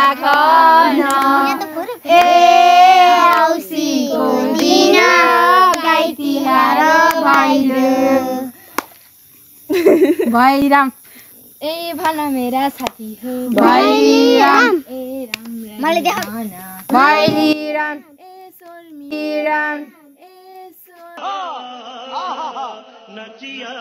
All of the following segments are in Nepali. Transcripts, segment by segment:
राखन ए औँसीको दिन गाई तिहार भैलो भैराम ए भन मेरा साथी हो भैराम ए राम मलाई देख भैराम ए सोलमीराम ए नचिया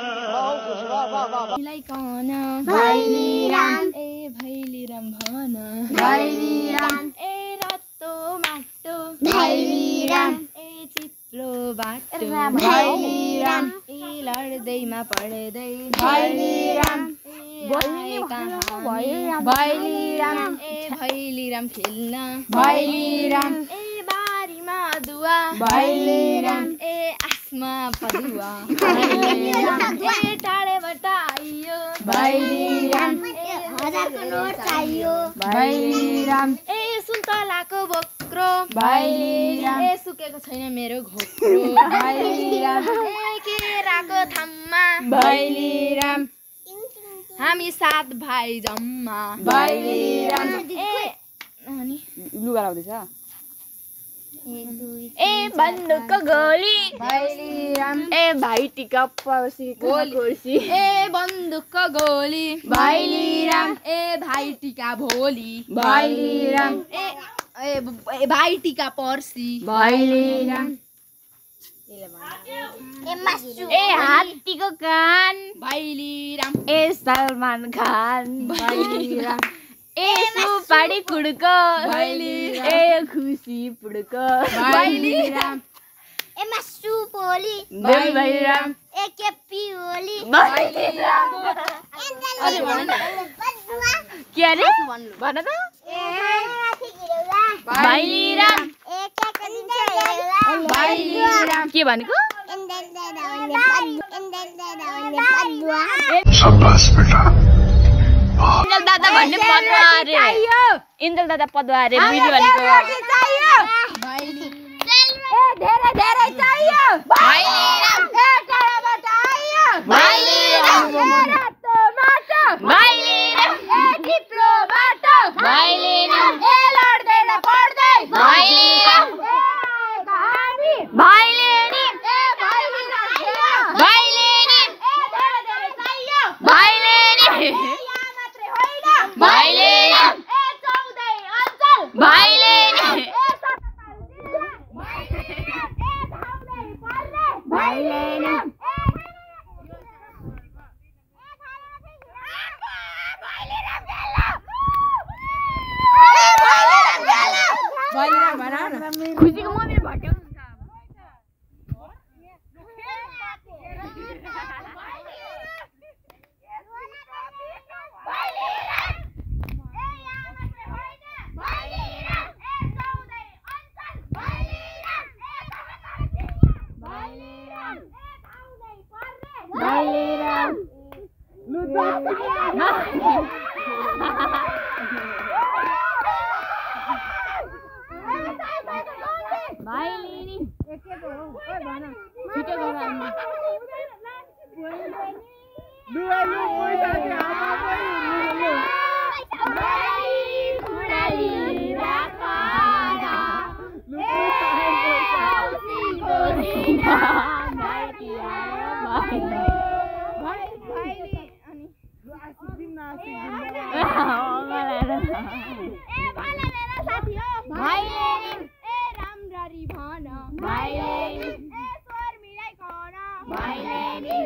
मिलाइकन भैराम ए भैलीराम भन भैलीराम ए रातो माटो भैलीराम ए चिप्लो बाटो भैलीराम ए लड्दैमा पढ्दै भैलीराम भैलीराम ए भैलीराम खेल्न भैलीराम ए बारीमा अदुवा भैलीराम ए आसमा पदुवा भैलीराम ए टाढेबाट आइयो भैलीराम हजारको नोट चाहियो भैलीराम ए सुन्तलाको बोक्रो भैलीराम ए सुकेको छैन मेरो घोक्रो भैलीराम ए केराको थाममा भैलीराम हामी 7 भाइ जम्मा भैलीराम ए अनि लुगा लाउँदैछ ए बन्दुकको गोली भैलीराम ए भाइ टिका पर्सीको कुर्सी ए बन्दुकको गोली भैलीराम ए भाइ टिका भोली भैलीराम ए भाइ टिका पर्सी भैलीराम ए हात्तीको कान भैलीराम ए सलमान खान भैलीराम ए सुपारी कुड्को भैलीराम ए खुसी पुड्को भैलीराम ए मासु पोली भैलीराम ए केपी ओली भैलीराम अरे भन न के अरे भन त ए भैलीराम ए के दिन्छ भैलीराम के भनेको शाबाश बेटा इन्दल दादा भन्ने पदवा अरे इन्दल दादा पदवा अरे बिडी भनेको भैली ए धेरै धेरै चाहियो भैलीराम ए टाढाबाट आइयो भैलीराम ए रातो माटो भैलीराम ए चिप्लो बाटो भैलीराम ए लड्दैन पढ्दै भैलीराम ए कहानी भैलेनी ए भैलीराम भैलेनी ए धेरै धेरै चाहियो भैलेनी भैलीराम ए 14 अञ्चल भैलेनी ए 17 भैलीराम खुसीको मम्मी भट्यो भैलेनी एकेको हो ओइ भन छिटो गर आमा दुवालु पैसा के आमा पनि खुडाली राखना लुको पैसा भाइटी आयो भाइली अनि आसिदिन ए भला मेरा साथी हो भाइलेनी भन भैलेनी ए स्वर मिलाइकन भैलेनी ए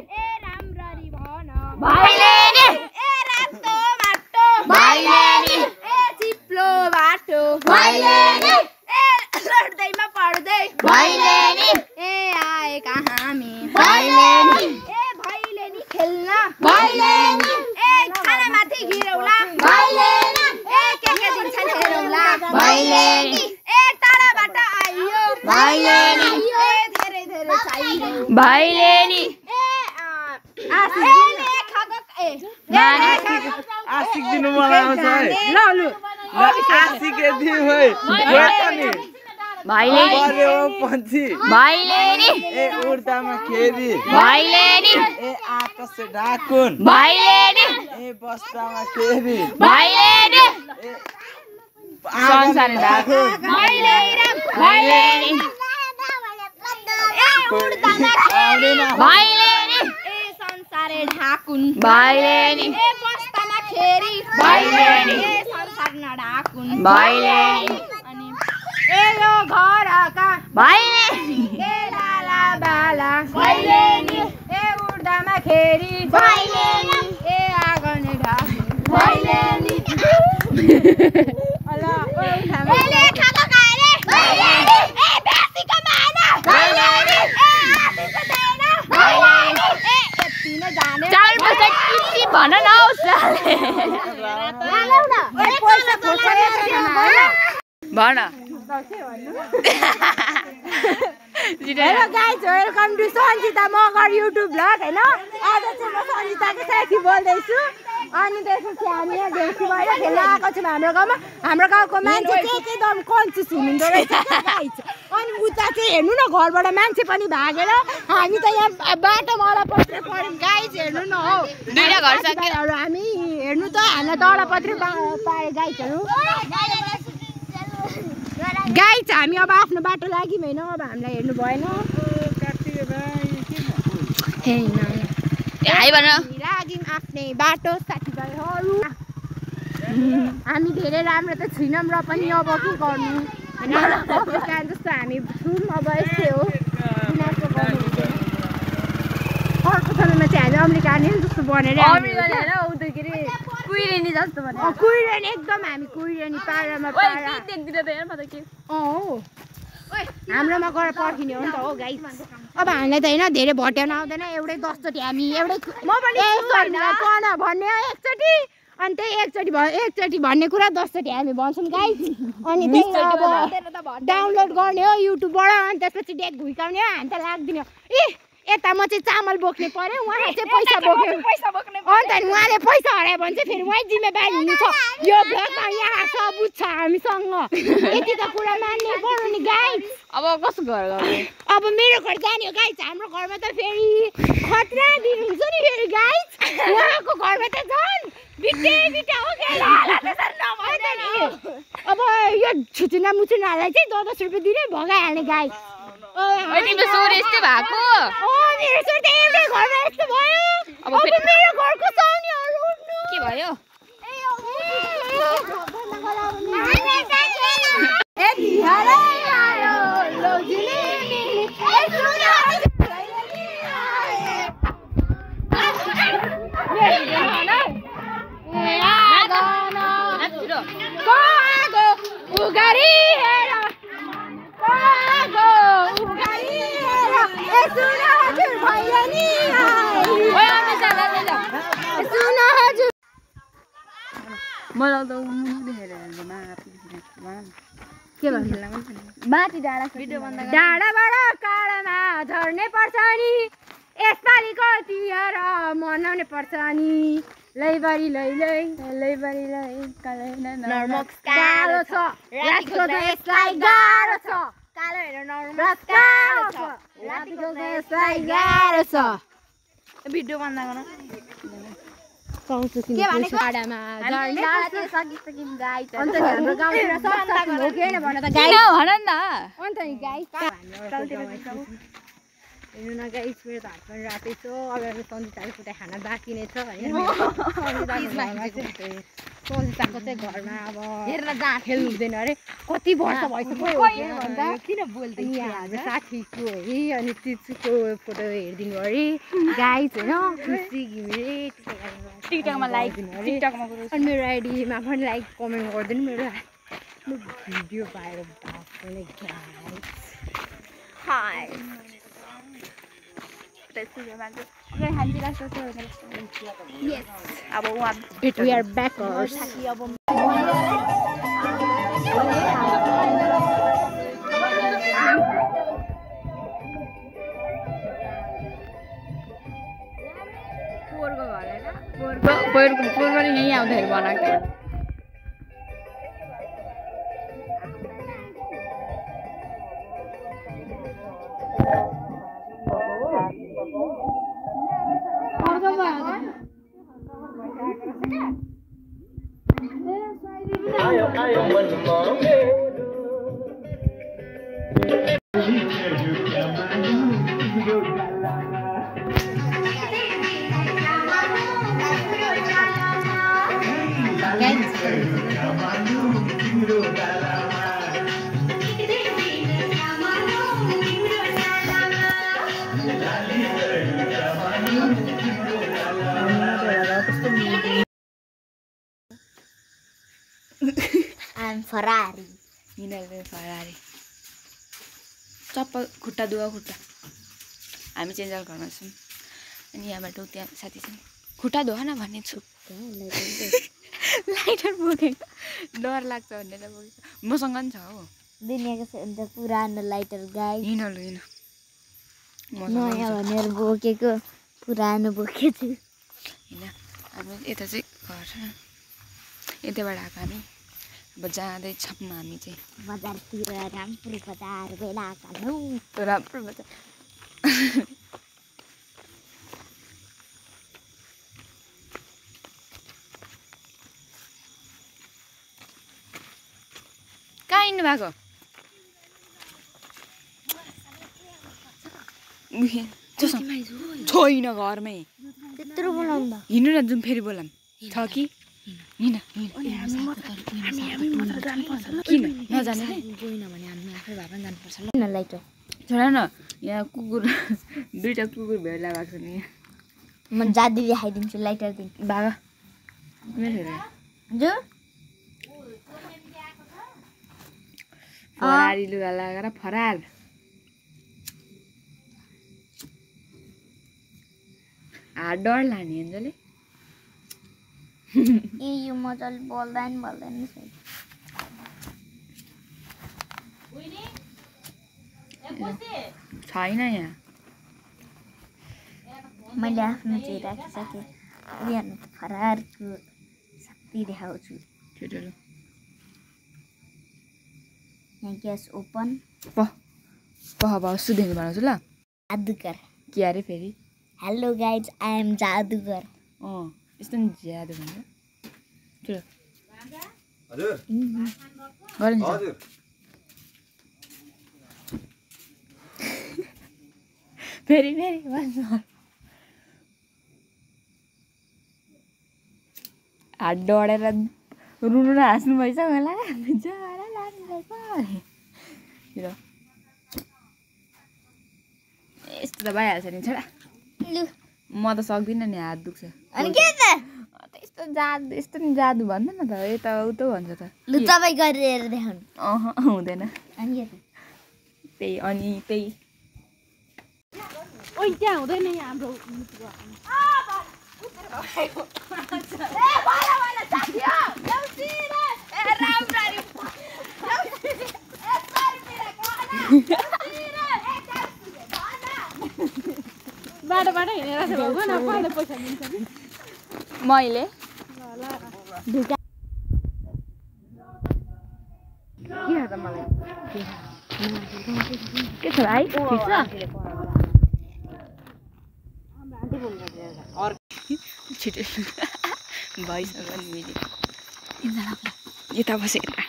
राम्ररी भन भैलेनी ए रातो माटो भैलेनी ए चिप्लो बाटो भैलेनी ए लड्दैमा पढ्दै भैलेनी ए आएका हामी भैलेनी ए भैलेनी खेल्न भैलेनी ए खानामाथि गिरौला भैलेनी ए के दिन्छन् हेरौला भैलेनी ए टाढाबाट आइयो भैलेनी ए धेरै धेरै चाहियो भैलेनी ए आशिक दिनु मलाई आउँछ है ल आशिक दिनु है भाइले पन्छी भाइले नि ए उड्दामा खेरी भाइले नि ए आकाश ढाकुन भाइले नि ए बस्दामा खेरी भाइले नि ए संसार ढाकुन भाइले नि भाइले नि संसारे ढाकुन भाइले नि बस्तामा खेरी भाइले नि संसार नढाकुन भाइले नि अनि ए यो घरका भाइले ए लाला बाला भाइले नि ए उड्दामा खेरी भाइले नि ए आँगन ढाकुन भाइले नि अला एले खाको खाए भाइले नि ए बेसीको माना भाइले नि ए आफिसको छैन भाइले नि ए यति नै जाने चाल बजे किति भन न उसले लालौ न ए पैसा खोसेर भन hello guys welcome to Sanjita Magar YouTube vlog हैन आज चाहिँ म सन्जिताको साथी बोल्दैछु अनि त्यसपछि हामी यहाँ देउसी भएर खेल्न आएको छौँ हाम्रो गाउँको मान्छे चाहिँ एकदम कन्सियस हुनुहुँदो रहेछ गाइज अनि उता चाहिँ हेर्नु न घरबाट मान्छे पनि भागेर हामी त यहाँ बाटोमा अलपत्र पऱ्यौँ गाइज हेर्नु न हौ दुईटा घर सक्यो हामी हेर्नु त हामीलाई तलपत्र पाए गाइजहरू गाइज हामी अब आफ्नो बाटो लाग्यौँ होइन अब हामीलाई हेर्नु भएन लाग्यौँ आफ्नै बाटो साथीभाइहरू हामी धेरै राम्रो त छैनौँ र पनि अब के गर्नु होइन कारण जस्तो हामी छौँ अब यस्तै हो उनीहरूको गर्नु हुँदैन अर्को समयमा चाहिँ हामी अम्रिकाने जस्तो बनेर कुइरेनी जस्तो भने कुइरेनी एकदम हामी कुइरेनी पारामा पारा हाम्रोमा गएर पर्खिने हो नि त हो गाइस अब हामीलाई त होइन धेरै भट्याउन आउँदैन एउटै 10 चोटि हामी एउटै भन्ने एकचोटि अनि त्यही एकचोटि भन्ने कुरा 10 चोटि हामी भन्छौँ गाइस अनि त्यही अब डाउनलोड गर्ने हो युट्युबबाट अनि त्यसपछि डेक घुइकाउने हो हामी त लाग्दिन ए यता म चाहिँ चामल बोक्ने पर्यो उहाँ चाहिँ पैसा बोक्ने अन्त उहाँले पैसा हरायो भने चाहिँ फेरि उहाँ जिम्मेवारी हुनुहुन्छ यो भ्लगमा यहाँ सबुत छ हामीसँग यति त कुरा मान्नै पर्यो नि गाइस अब कसो घर अब मेरो घर जाने हो गाइस हाम्रो घरमा त फेरि खतरा दिनुहुन्छ नि फेरि गाइस उहाँको घरमा त झन् बिटा हो अब यो छुचुना मुचुनालाई चाहिँ 10 रुपियाँ दिने भगाइहाल्ने गाइस तिम्रो सुर यस्तो भएको मेरो सुर त एउटै घरमा यस्तो भयो अब मेरो घरको साउनीहरू उठ्नु के भयो माथि डाँडाबाट काँडामा झर्ने पर्छ नि यसपालिको तिहार मनाउने पर्छ नि लैबरी लैबरी कालो छ रातको त यसलाई गाह्रो छ कालो हेर नर्मक्स कालो छ रातको त यसलाई गाह्रो छ भिडियो बन्द गर्न के भने काँडामा झर्ने पर्छ अन्त हाम्रो गाउँतिर सस्ता भोगेन भने त गाई भन न अन्त नि गाई हेर्नु न गाइस मेरो त हात पनि रातै छ अब सन्जिताको खुट्टा खाना बाँकी नै छ होइन सन्जिताको चाहिँ घरमा अब हेर्न जहाँ खेल्नु हुँदैन अरे कति वर्ष भइसक्यो भन्दा किन बोल्दै हाम्रो साथीको अरे अनि तिजको फोटो हेरिदिनु अरे गाइस होइन खुसी घिमिरे टिकटकमा लाइक टिकटकमा अनि मेरो आइडीमा पनि लाइक कमेन्ट गरिदिनु मेरो भिडियो पाएर high Yes. We are backers. पोहोरको घर हैन पोहोरको पनि यहीँ आउँदाखेरि बनाएको थियो I'm Ferrari. यिनीहरू फरारी चप्पल खुट्टा दुवा खुट्टा हामी चाहिँ जल घरमा छौँ अनि यहाँबाट त्यहाँ साथी छ खुट्टा धुवा न भन्ने छु लाइटर बोकेको डर लाग्छ भनेर बोकेको मसँग पनि छ हो दुनियाँको सबभन्दा पुरानो लाइटर गाई यिनीहरू नयाँ भनेर बोकेको पुरानो बोकेको छु होइन हाम्रो यता चाहिँ घर छ यताबाट आएको हामी अब जाँदैछौँ हामी चाहिँ बजारतिर राम्रो बजार गएर आएको राम्रो बजार कहाँ हिँड्नु भएको छैन घरमै त्यत्रो बोलाउँदा हिँड्नु न जाउँ फेरि बोलाम छ कि किन नजाने गएन भने हामी आफै भए पनि जानुपर्छ ल लाइटर छोरा न यहाँ कुकुर दुईवटा कुकुर भेला भएको छ नि म जादु देखाइदिन्छु लाइटर दिन बाबा मेरो जो फरारी लुगा लगाएर फरार डर लाग्ने अन्जले ए यो मजाले बोल्दैन छैन यहाँ मैले आफ्नो चाहिँ राखिसकेँ उनीहरू फरारको शक्ति देखाउँछु केटाहरू यहाँ ग्यास ओपन अब सुदेको बनाउँछु ल जादुगर के अरे फेरि हेलो गाइज आई एम जादुगर यस्तो नि ज्यादा भन्छ चलो हजुर गरिन्छ हजुर फेरि भन्छ हात डढेर रुनु र हाँस्नु भइस होला यस्तो त भइहाल्छ नि छोरा म त सक्दिनँ नि हात दुख्छ अनि के त यस्तो नि जादु भन्दैन न त यता उता भन्छ त लु तपाईँ गरेर देखाउनु हुँदैन अनि के त त्यही अनि त्यही ओइ त्यहाँ हुँदैन यहाँ हाम्रो बाटो हिँडेर पैसा दिन्छ नि मैले के छ भाइ ठिक छ छिटो भइसक्यो नि मैले यता बस यता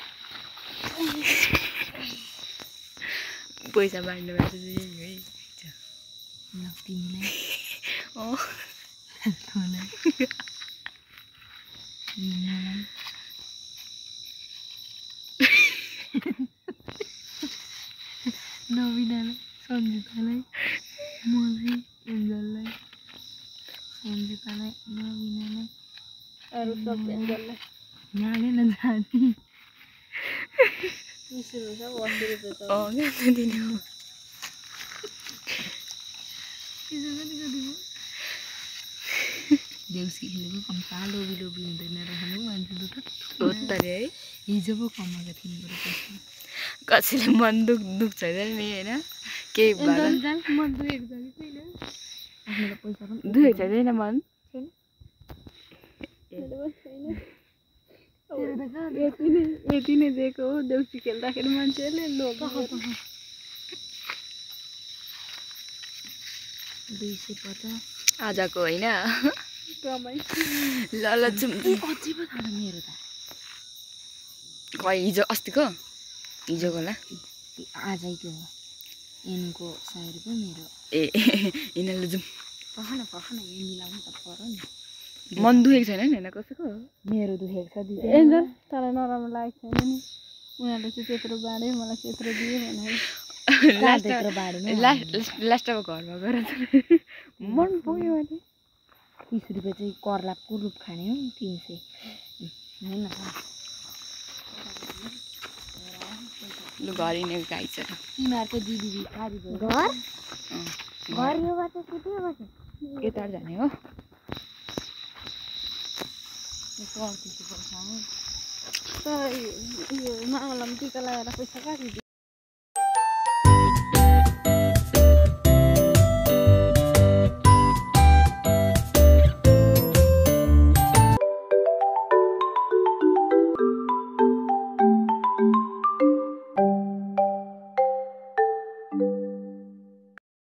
पैसा बाँड्नु भएको नवीनालाई सन्जितालाई मलाई एन्जललाई सन्जितालाई नवीनालाई अरू सब एन्जललाई यहाँले नजाने 20 रुपियाँ दिनु देउसी खेलेको कम कालो लोभी हुँदैन रहनु मान्छे त है हिजो पो कमाएको थियौँ पैसा कसैले मन दुख्छ नि होइन केही मन दुखेको छ कि छैन दुखेको छैन मन छैन यति नै दिएको हो देउसी खेल्दाखेरि मान्छेले लोभ 250 आजको होइन ल ल जुम अझै पो थाहा मेरो त खै हिजोको होला आजैको हो एनको 100 रुपैयाँ मेरो ए यिनीहरूले जुम पखन यो मिलाउनु त पर्यो नि मन दुखेको छैन नि होइन कसैको मेरो दुखेको छ दिदी एन्जल तँलाई नराम्रो लागेको छैन नि उनीहरूले चाहिँ त्यत्रो बाँड्यो मलाई त्यत्रो दियो भनेर लास्ट अब घरमा गएर मन पुग्यो भने 30 रुपैयाँ चाहिँ कर्लाको रूप खाने हो 300 हैन लु घर हिँडेको गाई छ तिमीहरूको दिदी भिखारी भयो घर यो बाटो कुट्यो बाटो यता जाने हो यो मामालाई टिका लगाएर पैसा काटिदियो